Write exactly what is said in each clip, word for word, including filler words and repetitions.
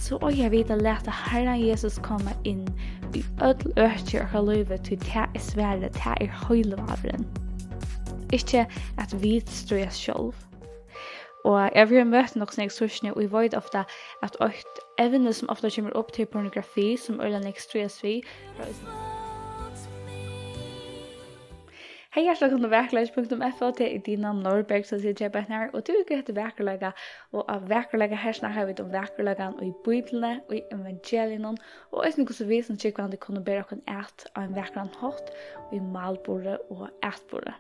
So eiga vit at lata Harran Jesus koma inn í øll øki í okkara lívi, tí tað er svarið, tað er heilivágurin. Ikki at vit stríðast sjálv. Og eg havi møtt nokk so nógv síðst nú, og eg veit ofta, at eitt evni, sum ofta kemur upp, til pornografi, sum øgiliga nógv stríðast við. Hey, hjartaliga velkomna til vakurleiki punktum f o, tað er Dina Norberg, sum situr her, og tú er greitt vakurleika, og av vakurleika her snakka vit um vakurleikan í Bíbliuni, í evangeliunum, og eisini hvussu vit sum trúgvandi kunnu bera okkum at á ein vakran hátt í málburði og atburði.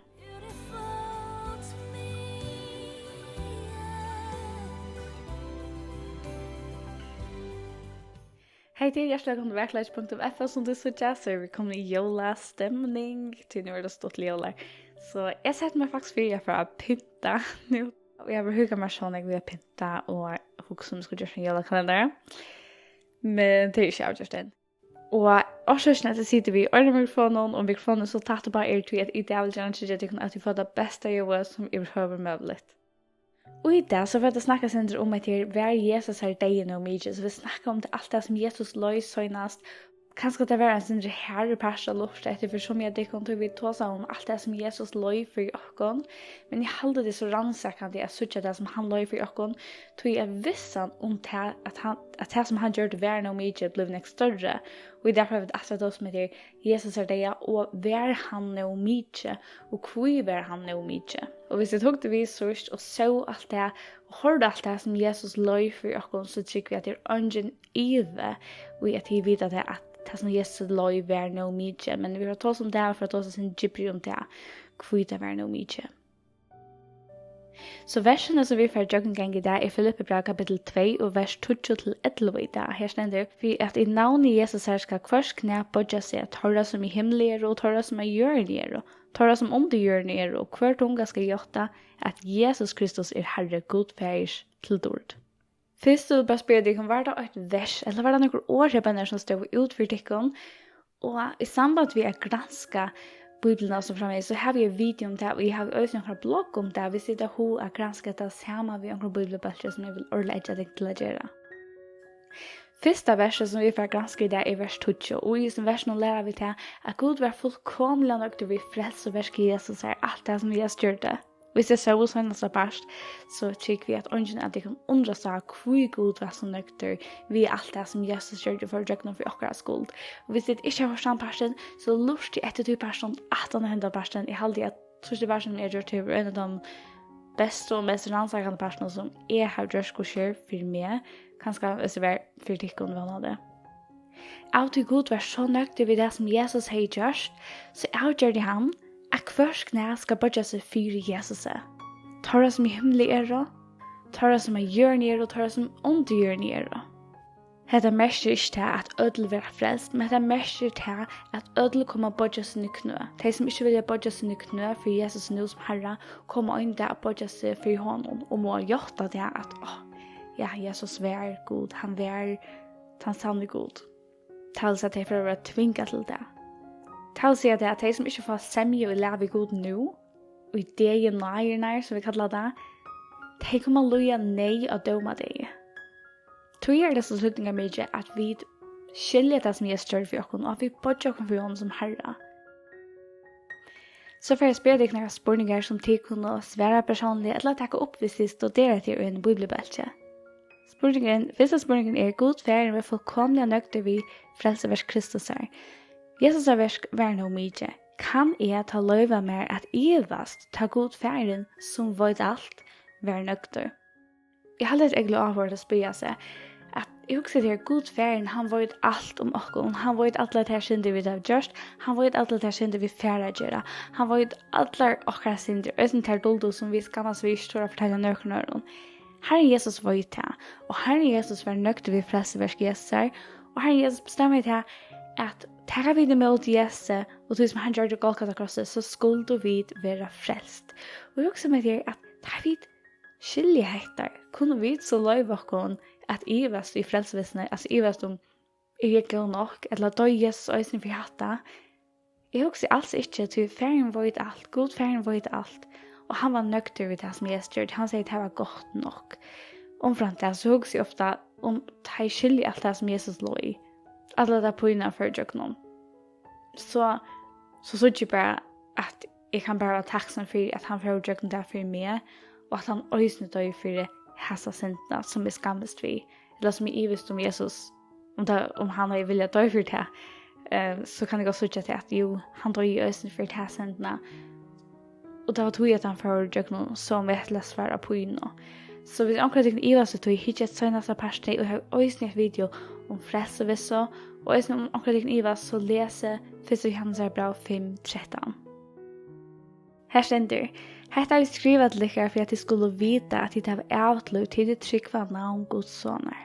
Hey, tit, hjartaliga velkomna til vakurleiki punktum f o, sum tit síggja, so eru vit komin í jólastemning, tí nú er tað stuttliga jólar. So eg setti meg faktiskt fyri at fara at pynta nú, og eg havi hugað mær so nógv við at pynta og hugsa um eg skuldi gjørt ein jólakalendara. Men tað er ikki avgjørt enn. Og orsøkin at eg siti við ein mikrofon og mikrofonin so tætt uppá er tí, at eg í dag vil gjarna tryggja tykkum, at tit fáa tað besta ljóðið, sum yvirhøvur møguligt. Og í dag so fari eg at snakka eitt sindur um, at her var Jesus her deyði nóg mikið, so vit snakka um tað, alt tað, sum Jesus leið seinast. Kanska tað var ein sindur harður partur at lurta eftir fyri summi av tykkum, tí vit tosa um alt tað, sum Jesus leið fyri okkum. Men eg haldi, tað er so rannsakandi at síggja tað, sum hann leið fyri okkum, tí at vissan um tað, at hann, at tað, sum hann gjørdi, var nóg mikið, blívur nógv størri. Og í dag fara vit aftur at tosa um, at her Jesus her deyði, og var hann nóg mikið, og hví var hann nóg mikið? Og viss tit hugdu við síðst og sóu alt tað, og hoyrdu alt tað, sum Jesus leið fyri okkum, so trúgvi eg, at tað er eingin ivi í, at tit vita tað, at tað, sum Jesus leið, var nóg mikið. Men vit fara at tosa um tað, og fara at tosa eitt sindur djúpri um tað, hví tað var nóg mikið. So versini, sum vit fara at gjøgnumganga í dag, er Filippibræv kapittul tvey og vers tíggju til ellivu í dag. Her stendur: Fyri at í navni Jesusar skal hvørt knæ boyggja seg, teirra, sum í himli eru, og teirra, sum á jørðini eru, teirra, sum undir jørðini eru, og hvør tunga skal játta, at Jesus Kristus er Harri, Gud Faðirs til dýrd. Fyrst vil eg bara spyrja tykkum, var tað eitt vers, ella var tað nøkur orð her, sum stóðu út fyri tykkum? Og í samband við at granska Bíbliuna og so framvegis, so havi eg video um tað, og eg havi eisini onkra blogg um tað, viss tit hava hug at granska tað saman við onkrum bíbliubólki, sum eg vil ordiliga eggja tykkum til at gera. Fyrsta versið, sum vit fara at granska í dag, er vers tíggju, og í hesum versinum læra vit tað, at Gud var fullkomiliga nøgdur við frelsuverk Jesusar, alt tað, sum Jesus gjørdi. Viss tit sóu seinasta part, so trúgvi eg, at eingin av tykkum undrast á, hví Gud var so nøgdur við alt tað, sum Jesus gjørdi, fór ígjøgnum fyri okkara skuld. Og viss tit ikki hava hoyrt tann partin, so lurtið eftir tí partinum aftan á henda partin. Eg haldi, at síðsti parturin eg gjørdi, hevur ein av teimum bestu og mest rannsakandi partunum, sum eg havi gjørt, hvussu er fyri meg, kanska, viss tað var fyri tykkum, vónandi. Av tí Gud var so nøgdur við tað, sum Jesus hevði gjørt, so avgjørdi hann, at hvørt knæ skal boyggja seg fyri Jesusi. Teirra, sum í himli eru, teirra, sum á jørðini eru, og teirra, sum undir jørðini eru. Hetta merkir ikki tað, at øll verða frelst, men hetta merkir tað, at øll koma at boyggja síni knø. Tey, sum ikki vilja boyggja síni knø fyri Jesus nú sum Harra, koma ein dag at boyggja seg fyri honum og mugu játta tað, at, áh, ja, Jesus var Gud, hann var tann sanni Gud. Tað vil siga, at tey fara at verða tvingað til tað. Tað vil siga tað, at tey, sum ikki fáa semju í lag við Gud nú, í degi náðarinnar, sum vit kalla tað, tey koma at líða neyð á dómadegi. Tí er tað so týdningarmikið, at vit skilja tað, sum Jesus gjørdi fyri okkum, og at vit boyggja okkum fyri honum sum Harra. So fari eg at spyrja tykkum nakrar spurningar, sum tit kunnu svara persónliga ella taka upp, viss tit studera tað í einum bíbliubólki. Spurningurin, fyrsta spurningurin er: Gud Faðirin var fullkomiliga nøgdur við frelsuverk Kristusar. Jesusar verk var nóg mikið. Kann eg tá loyva mær at ivast, tá Gud Faðirin, sum veit alt, var nøgdur? Eg haldi, tað er ógvuliga áhugavert at spyrja seg, at eg hugsi, at her Gud Faðirin, hann veit alt um okkum, hann veit allar tær syndir, vit hava gjørt, hann veit allar tær syndir, vit fara at gera, hann veit allar okkara syndir, eisini tær duldu, sum vit skammast við ikki tora at fortelja nøkrum øðrum. Harrin Jesus veit tað, og Harrin Jesus var nøgdur við frelsuverk Jesusar, og Harrin Jesus bestemdi tað, at taka vit ímóti Jesusi og tí, sum hann gjørdi á Golgata krossi, so skuldu vit vera frelst. Og eg hugsi mær her, at tá vit skilja hetta, kunnu vit so loyva okkum at ivast í frelsuvissuni, altso ivast um, eri eg góð nokk, ella doyði Jesus eisini fyri hatta? Eg hugsi als ikki, tí Faðirin veit alt, Gud Faðirin veit alt, og hann var nøgdur við tað, sum Jesus gjørdi. Hann segði, tað var gott nokk. Umframt tað, so hugsi eg ofta, um tey skilja alt tað, sum Jesus lá í, alla ta pínu, hann fór ígjøgnum, so, so síggi eg bara, at eg kann bara vera takksom fyri, at hann fór ígjøgnum tað fyri meg, og at hann eisini doyði fyri hasa syndina, sum eg skammist við, ella sum eg ivist um Jesus, um tað, um hann hevði viljað doyð fyri tað, eh, so kann eg gott síggja tað, at jú, hann doyði eisini fyri ta syndina. Og tað var tí, at hann fór ígjøgnum so metliga svára pínu. So hvis onkur av tykkum ivast í tí, hyggj eftir seinasta parti, og har eisini eitt video um frelsuvissu, og eisini um onkur av tykkum ivast, so lesið fyrsta Jóhannesar bræv fimm trettan. Her stendur: Hetta havi eg skrivað til tykkara, fyri at tit skulu vita, at tit hava ævigt lív, tit trúgva á navn Guds Sonar.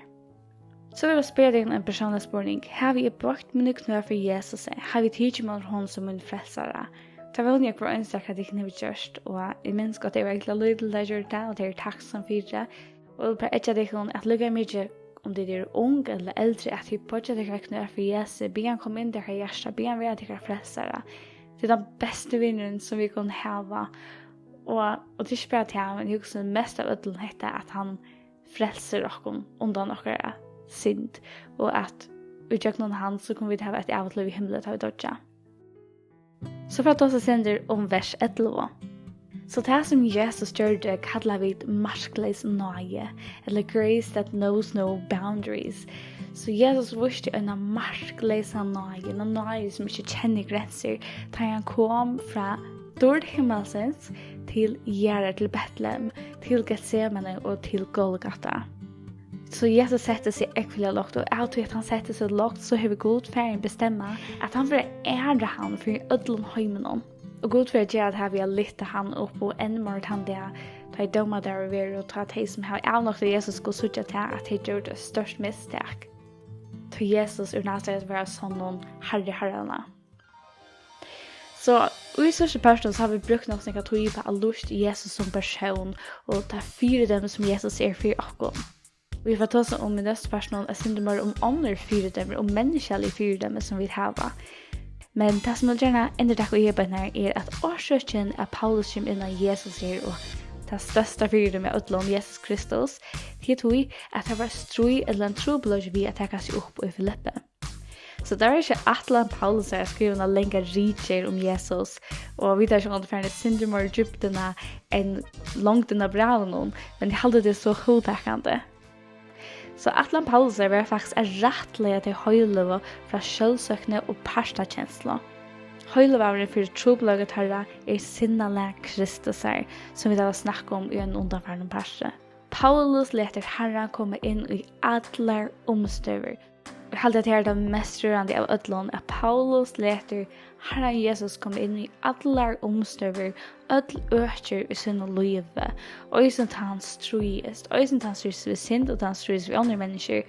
So vil eg spyrja tykkum ein persónligan spurning. Havi eg boygt míni knø fyri Jesusi? Havi eg tikið ímóti honum sum mín frelsara? Tað vóni eg, hvør einstakur av tykkum hevur gjørt, og eg minnist gott, eg var ógvuliga lítil, tá eg gjørdi tað, og tað eri eg takksom fyri. Og eg vil bara eggja tykkum, at líka mikið, um tit eru ung ella eldri, at tit boyggja tykkara knø fyri Jesusi, biðja hann koma inn í tykkara hjarta, biðja hann vera tykkara frelsara. Tað er tann besti vinurin, sum vit kunnu hava. Og, og tað er ikki bara tað, men eg hugsi mest av øllum hetta, at hann frelsir okkum undan okkara synd, og at ígjøgnum hann, so kunnu vit hava eitt ævigt lív í himli, tá vit doyggja. So fara vit at tosa eitt sindur um vers ellivu. So tað, sum Jesus gjørdi, kalla vit markleys náði, ella grace that knows no boundaries. So Jesus vísti eina markleysa náði, eina náði, sum ikki kennir grensir, tá hann kom frá dýrd himmalsins til jarðar, til Betlehem, til Getsemane og til Golgata. So Jesus setti seg ógvuliga lágt, og av tí at hann setti seg lágt, so hevur Gud Faðirin bestemmað, at hann fer at æra hann fyri øllum heiminum. Og Gud fer at gera tað við at lyfta hann upp, og enn meir tann dag, tá ið dómadagur verður, og tá tey, sum hava avnoktað Jesus, skulu síggja tað, at tey gjørdu eitt stórt mistak. Tí Jesus úr Nasaret var av sonnum Harri harranna. So í síðstu partinum, so hava vit brúkt nokk so nógva tíð upp á at lurta Jesus sum persón, og tað fyridømi, sum Jesus er fyri okkum. Og vit fara at tosa um í næstu partinum eitt sindur meira um onnur fyridømi, um menniskjalig fyridømi, sum vit hava. Men tað, sum eg gjarna endurtaka í her, er, at orsøkin, at Paulus kemur inn á Jesus her, og tað størsta fyridømi av øllum, Jesus Kristus, tað er tí, at tað var stríð ella ein trupulleiki við at taka seg upp í Filippi. So tað var ikki ætlan Paulusar at skriva eina langa ritgerð um Jesus, og vit eru sjálvandi farin eitt sindur meira í djúpdina enn longdin á brævinum, men eg haldi, tað er so hugtakandi. So ætlan Paulusar var faktiskt at rættleiða tey heiløgu frá sjálvsøkni og partakenslu. Heilivágurin fyri trupulleika teirra er sinnalag Kristusar, sum vit hava snakkað um í einum undanfarnum parti. Paulus letur Harran koma inn í allar umstøður. Eg haldi, at tað er tað mest rørandi av øllum, at Paulus letur Harran Jesus koma inn í allar umstøður, øll økir í sínum lívi, eisini tá hann stríðist, eisini tá hann stríðist við synd og tá hann stríðist við onnur menniskju.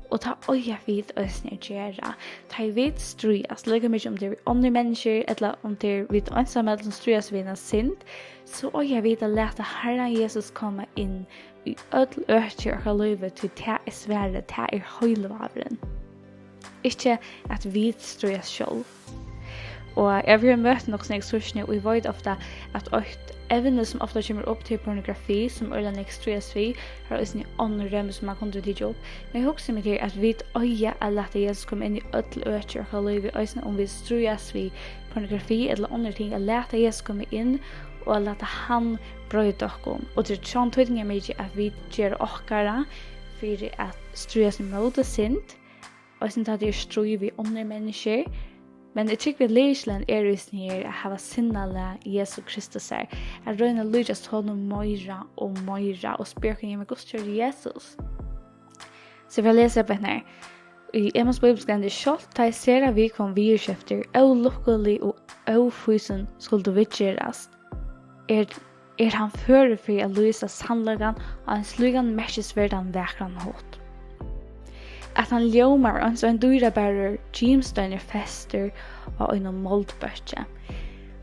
Og tað eiga vit eisini at gera. Tá ið vit stríðast, líka mikið um tað er við onnur menniskju, ella um tað er vit einsamøll sum stríðast við eina synd, so eiga vit at lata Harran Jesus koma inn í øll øki í okkara lívi, tí tað er svarið, tað er heilivágurin. Ikki at vit stríðast sjálv. Og eg havi møtt nokk so nógv síðst nú, og eg veit ofta, at eitt evni, sum ofta kemur upp, til pornografi, sum øgiliga nógv stríðast við, har eisini onnur evni, sum man kundi tikið upp. Men eg hugsi meg til, at vit eiga at lata Jesus koma inn í øll øki í okkara lívi, eisini um vit stríðast við pornografi ella onnur ting, at lata Jesus koma inn og at lata hann broyta okkum. Og tað er sjón týdningarmikið, at vit gera okkara fyri at stríðast ímóti synd, eisini tá tað er stríð við onnur menniskju. Men eg trúgvi, at lykilin er í sum her at hava sinnalag Jesu Kristusar, at royna at líkjast honum meira og meira, og spyrja okkum: "Jamen, hvussu ger Jesus?" So eg vil lesa upp hetta her. Í Emmaus Bíbliuskúlanum: Sjálvt tá ið sera viðkvom viðurskifti, ólukkulig og ófýsin skuldu viðgerast, er, er hann førur fyri at lýsa sannleikan á ein slíkan merkisverdan vakran hátt, at hann ljómar eins og ein dýrabarur gimsteinur festur á einum moldbøki.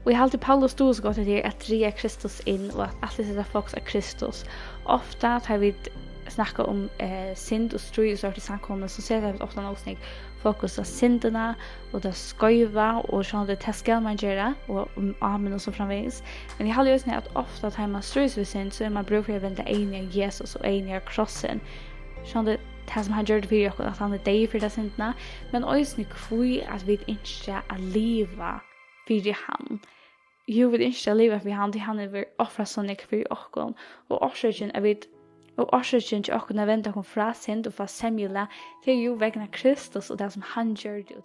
Og eg haldi, Paulus dugir so gott hetta her, at draga Kristus inn, og at altíð seta fokus á Kristus. Ofta, tá vit snakka um, eh, synd og stríð og sovorðið í samkomuni, so seta vit ofta nógv so nógv fokus á syndina og tað skeiva, og sjálvandi, tað skal man gera, og um amen og so framvegis. Men eg haldi eisini, at ofta, tá man stríðist við synd, so er man brúk fyri at venda eyguni á Jesus og eyguni á krossin. Sjálvandi, tað, sum hann gjørdi fyri okkum, at hann er deyður fyri ta syndina, men eisini hví at vit ynskja at liva fyri hann. Jú, vit ynskja at liva fyri hann, tí hann hevur ofrað so nógv fyri okkum, og orsøkin, at vit, og orsøkin hjá okkum at venda okkum frá synd og fáa semjulag, tað er jú vegna Kristus og tað, sum hann gjørdi.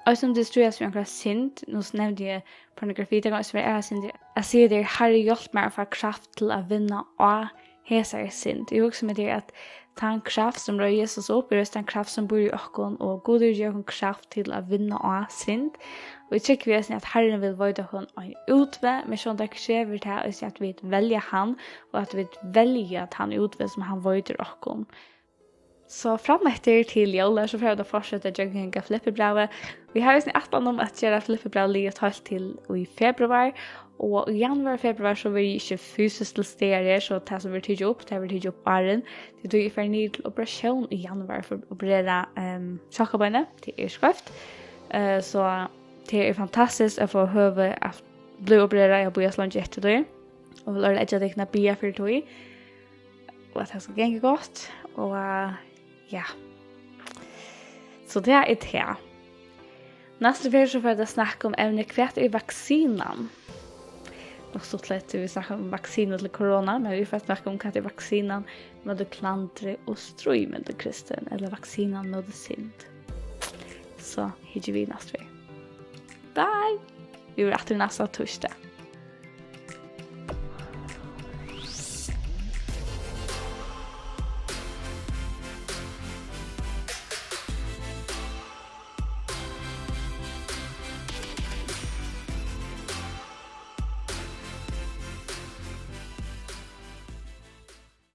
Og sum tú stríðast við onkra synd, nú nevndi eg pornografi, tað kann eisini vera aðrar syndir, at siga tær: Harri, hjálp mær at fáa kraft til at vinna á hesari synd. Eg hugsi meg til, at tann kraft, sum reis Jesus upp, er eisini tann kraft, sum býr í okkum, og Gud hevur givið okkum kraft til at vinna á synd. Og eg trúgvi eisini, at Harrin vil veita okkum ein útveg, men sjálvandi tað krevur tað eisini, at vit velja hann, og at vit velja tann útveg, sum hann veitir okkum. So frameftir til jóla, so fara vit at fortseta gjøgnumganga Filippibrævið. Vit hava eisini ætlan um at gera Filippibrævið liðugt heilt til í februar, og í januar og februar, so verði eg ikki fysiskt til staðar her, so tað, sum verður tikið upp, tað verður tikið upp áðrenn, tí tí eg fari niður til operatión í januar fyri at operera, ehm, kjálkabeinið, tað er skeivt. Eh, so tað er fantastiskt at fáa høvi at blíva opererað, eg havi bíðað so leingi eftir tí, og vil ordiliga eggja tykkum at biðja fyri tí, og at tað skal ganga gott, og, eh, ja. So tað er tað. Næstu ferð so fara vit at snakka um evnið: Hvat er vaksinan? Nokk stuttligt, tí vit snakka um vaksinu til korona, men vit fara at snakka um, hvat er vaksinan móti klandri og stríð móti Kristin, ella vaksinan móti synd. So hyggja vit næstu ferð. Bye! Vit verða aftur næsta týsdag.